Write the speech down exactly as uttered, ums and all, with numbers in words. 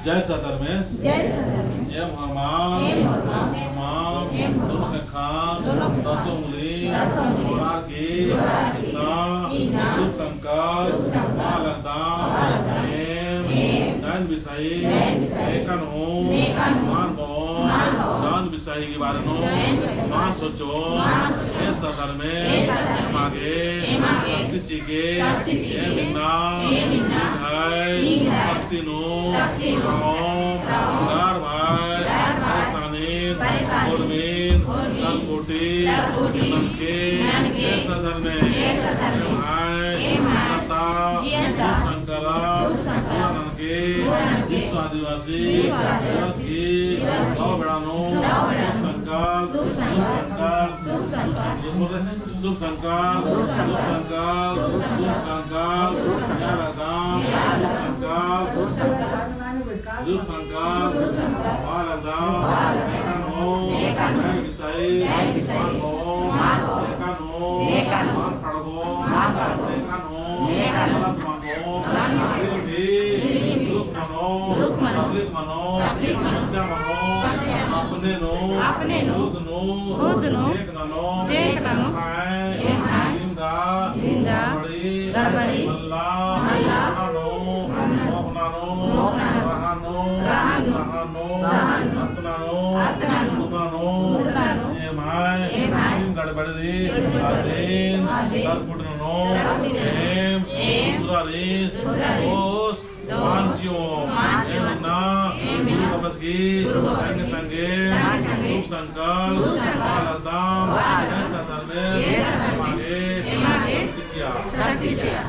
जय सत धर्मेस। जय सत धर्मेस। एम होरमा। एम होरमा। एम होरमा। दोनों ख़ेक्खन। दोनों ख़ेक्खन। दसों उंगली। दसों उंगली। जोड़ारकी। जोड़ारकी। इन्ना। इन्ना। शुभ संकल्प। शुभ संकल्प। मल लगदम। मल लगदम। एम। एम। डाइन बिसाही। डाइन बिसाही। नेका नू। नेका नू। मल बओम। मल बओम। डाइन बिसाही गही बारे नू। डाइन बिसाही। मल सोचोम। मल सोचोम। ए सत धर्मेस। ए सत धर्मेस। एमा गे। एमा गे। शक्ति चिके। शक्ति चिके। एम इन्ना। एम इन्ना। निंग्है। निंग्है। शक्ति नू। शक्ति नू। रओम। रओम। डर भय। डर भय। परेशानी। परेशानी। उर्मिन। उर्मिन। दरकोटी। दरकोटी। ननके। ननके। ए सत धर्मेस। ए सत धर्मेस। एम्है। एम्है। जियंता। जियंता। शुभ संकल्प। शुभ संकल्प। पूरा ननके। पूरा ननके। विश्व आदिवासी। विश्व आदिवासी। दिवस गही। दिवस गही। दव बेड़ा नू। दव बेड़ा नू। शुभ संकल्प। शुभ संकल्प। शुभ संकल्प। शुभ संकल्प। शुभ संकल्प। शुभ संकल्प। शुभ संकल्प। शुभ संकल्प। शुभ संकल्प। शुभ संकल्प। शुभ संकल्प। मल लगदम। नेका नू। नेका नू। डाइन बिसाही। डाइन बिसाही। मल बओम। मल बओम। नेका नू। नेका नू। मल पड़बओम। मल पड़बओम। नेका नू। नेका नू। गलत मनो। गलत मनो। फिर भी। फिर भी। दुख मनो। दुख मनो। तकलीफ मनो। तकलीफ मनो। समस्या मनो। समस्या मनो। अपने नू। अपने नू। खुद नू। खुद नू। चेक ननो। चेक ननो। एम्है। एम्है। जिंदा। जिंदा। गड़बड़ी। गड़बड़ी। मल्ला। मल्ला। ननो। ननो। मोख़ ननो। मोख़ ननो। रहनो। रहनो। सहनो। सहनो। अत्त ननो। अत्त ननो। उर ननो। उर ननो। एम्है। एम्है। नीम गड़बड़ी। गड़बड़ी। अदिन। अदिन। दरकुट ननो। दरकुट ननो। एम। एम। दूसरारिन। दूसरारिन। दोष। दोष। मल चिओम। मल चिओम। एम इन्ना। एम इन्ना। गुरु बाबस गही। गुरु बाबस गही। संगे संगे। संगे संगे। शुभ संकल्प। शुभ संकल्प। मल लगदम। मल लगदम। ए सत धर्मेस। ए सत धर्मेस। एमा गे। एमा गे। शक्ति चिआ। शक्ति चिआ।